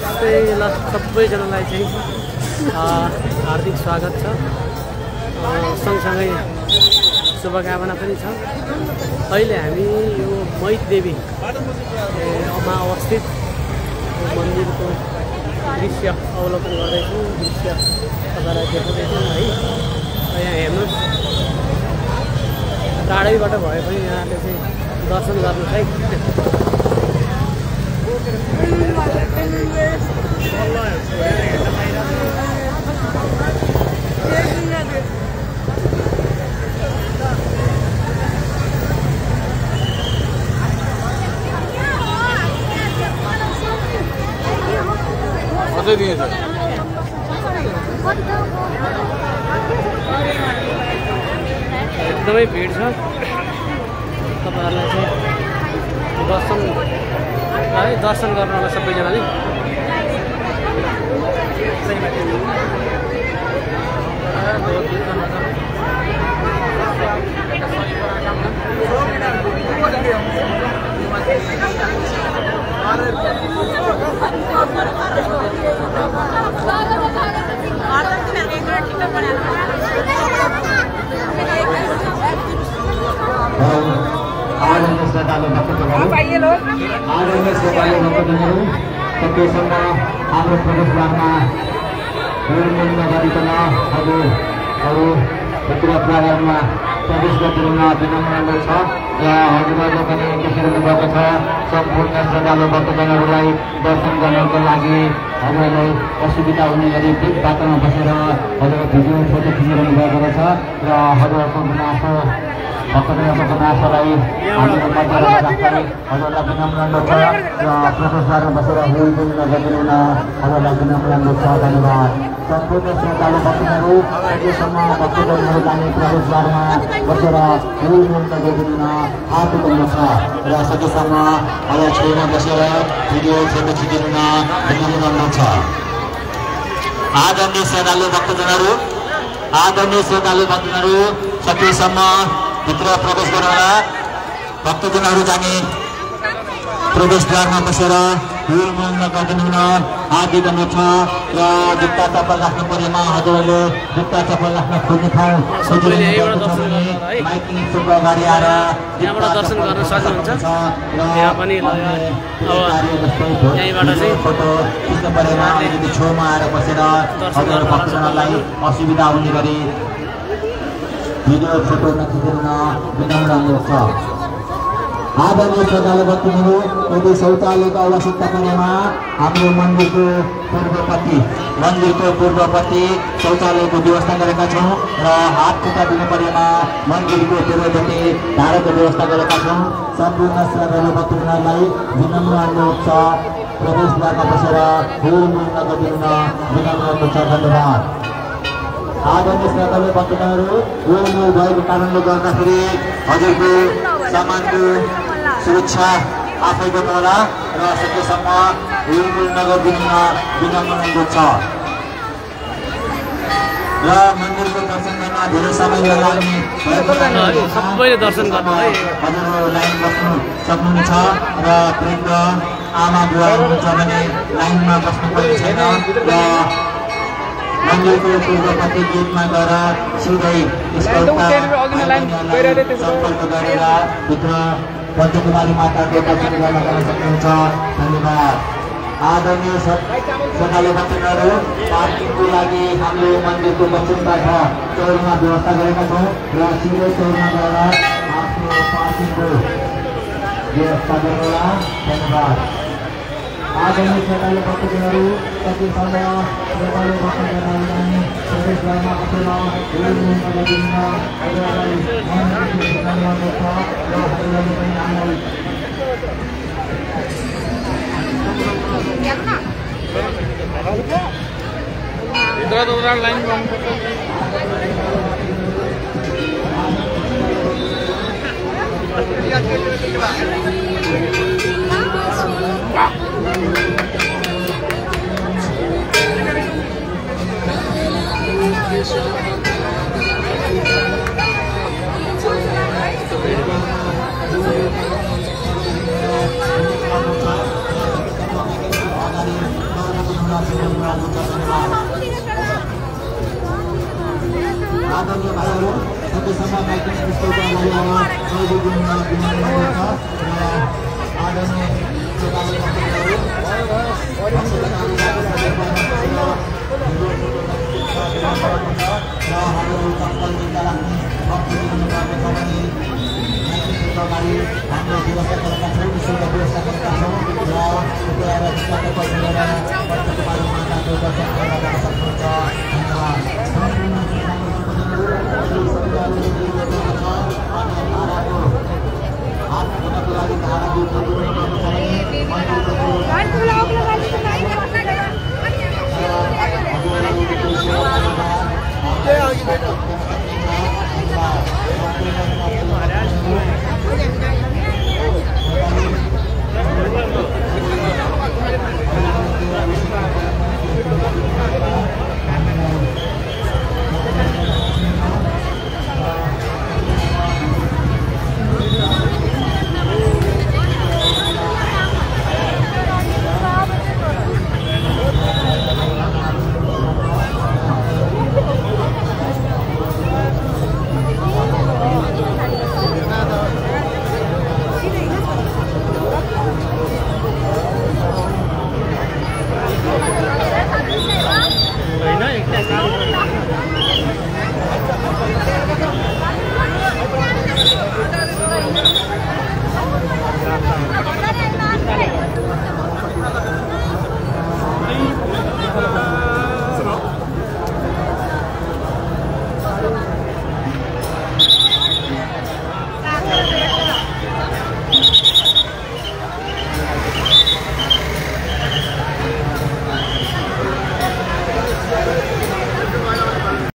सबैजनालाई चाहिँ हार्दिक स्वागत छ। सँगसँगै शुभकामना पनि छ। अहिले हामी यो मैतदेवीमा अवस्थित मन्दिरको दृश्य अवलोकन गर्दैछौँ। दृश्य तपाईँलाई देखाउँदैछौँ है। यहाँ हेर्नुहोस्, टाढैबाट भए पनि यहाँले चाहिँ दर्शन गर्नुहोस् है। एकदमै भिड छ। तपाईँहरूलाई चाहिँ दर्शन गर्न होला सबैजनाले। सकेसम्म हाम्रो प्रवेशद्वारमा नगरिकन हजुरहरू भित्र प्राङ्गणमा प्रवेश गरिदिन विनम्र छ र हजुरहरूले पनि देखिरहनु भएको छ। सम्पूर्ण श्रद्धालु भक्तजनहरूलाई दर्शन गर्नको लागि हजुरहरूलाई असुविधा हुने गरी बिच बाटोमा बसेर हजुरहरू भिडियो फोटो खिचिरहनु भएको रहेछ र हजुरहरूको गुनासो भक्तजनको गुनासोलाई हामीले मध्यमा राख्दै हजुरलाई विनम्र अनुरोध छ र प्रवेशद्वारमा बसेर हुलमुल नगरिदिन हजुरलाई विनम्र अनुरोध छ। धन्यवाद। सम्पूर्ण श्रद्धालु भक्तजनहरू सकेसम्म भक्तजनहरू जाने प्रवेशद्वारमा बसेर हुलमुल नगरिदिन हात उठाउनु छ र सकेसम्म हजुर छेउमा बसेर भिडियो फोटो खिचिदिन विनम्र अनुरोध छ। आदरणीय श्रद्धालु भक्तजनहरू सकेसम्म भित्र प्रवेश गर्नुहोला। भक्तजनहरू जाने प्रवेशद्वारमा बसेर हुलमुल नगरिदिन आज्ञा गर्नु छ र जुत्ता चप्पल राख्नु परेमा हजुरहरूले जुत्ता चप्पल राख्न खोज्ने ठाउँ माइकिङ सुब्बा अगाडि आएर यहाँबाट दर्शन गर्न सक्नुहुन्छ। यहाँ पनि यहीँबाट चाहिँ फोटो खिच्नु परेमा अलिकति छेउमा आएर बसेर हजुर भक्तजनलाई असुविधा हुने गरी भिडियो फोटो नखिचिदिन विनम्र अनुरोध छ। आदरणीय श्रद्धालु भक्तजनहरू यदि शौचालयको आवश्यकता परेमा हाम्रो मन्दिरको पूर्वपट्टि शौचालयको व्यवस्था गरेका छौँ र हात खुट्टा दिनु परेमा मन्दिरको पूर्वपट्टि धाराको व्यवस्था गरेका छौँ। सम्पूर्ण श्रद्धालु भक्तजनहरूलाई विनम्र अनुरोध छ। प्रवेशद्वारमा बसेर हुलमुल नगरिदिन विनम्र अनुरोध छ। धन्यवाद। आदरणीय श्रद्धालु भक्तजनहरू हुलमुल भएको कारणले गर्दाखेरि हजुरको सामानको सुरक्षा आफै गर्नुहोला र सकेसम्म हुलमुल नगरिदिन विनम्र अनुरोध छ। र मन्दिरको दर्शन गर्न धेरै समय लाग्ने सबैले दर्शन गर्नु है। हजुरहरू लाइन बस्नु सक्नुहुन्छ र वृद्ध आमा बुवा हुनुहुन्छ भने लाइनमा बस्नुपर्ने छैन र मन्दिरको पूर्वपट्टि गेटमा गएर सिधै सम्पर्क गरेर भित्र पञ्चकुमारी माताको दर्शन गर्न सक्नुहुन्छ। धन्यवाद। आदरणीय श्रद्धालु भक्तजनहरू पार्किङको लागि हाम्रो मन्दिरको पश्चिमबाट चौरमा व्यवस्था गरेका छौँ र सिधै चौरमा गएर आफ्नो पार्किङको व्यवस्था गर्नुहोला। धन्यवाद। आदरणीय श्रद्धालु भक्तजनहरू सकेसम्म श्रद्धालु भक्तजनहरूलाई प्रवेशद्वारमा बसेर हुलमुल नगरिदिन हजुरहरूलाई मन्दिरको विनम्र अनुरोध छ र हजुरहरूले पनि हामीलाई